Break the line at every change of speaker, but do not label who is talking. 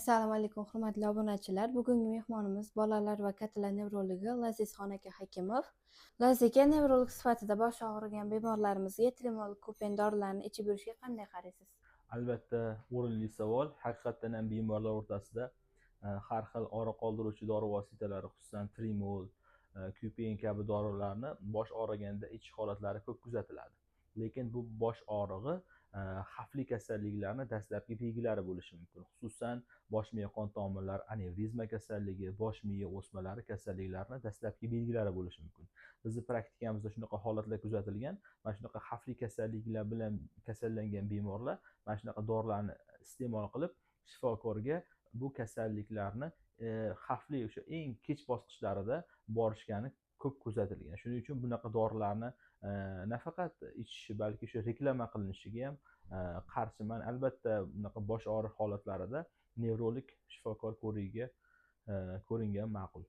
Assalomu alaykum, hurmatli obunachilar. Bugungi mehmonimiz bolalar va kattalar nevrologi Lazizxon aka Hakimov. Laziz aka, nevrolog sifatida boshi og'rigan bemorlarimizga Trimol, Kupen dorilarini ichib yurishga qanday qaraysiz?
Albatta, o'rinli savol. Haqiqatdan ham bemorlar o'rtasida har xil og'riq qoldiruvchi dori vositalari, xususan Trimol, Kupen kabi dorilarni bosh og'riganda ichish holatlari ko'p kuzatiladi. Lekin bu bosh og'rig'i xavfli kasalliklarni dastlabki belgilari bo'lishi mumkin. Xususan, bosh miya qon tomirlari anevrizma kasalligi, bosh miya o'smalari kasalliklarini dastlabki belgilari bo'lishi mumkin. Bizni praktikamizda shunaqa holatlar kuzatilgan. Mana shunaqa xavfli kasalliklar bilan kasallangan bemorlar mana shunaqa dorilarni iste'mol qilib, shifokorga bu kasalliklarni xavfli o'sha eng kech bosqichlarida borishgani ko'p kuzatilgan. Shuning uchun bunaqa dorilarni nafaqat ichishi, balki o'sha reklama qilinishiga ham qarshiman. Albatta, bunaqa bosh og'riq holatlarida nevrolog shifokor ko'rigiga ko'ringan ma'qul.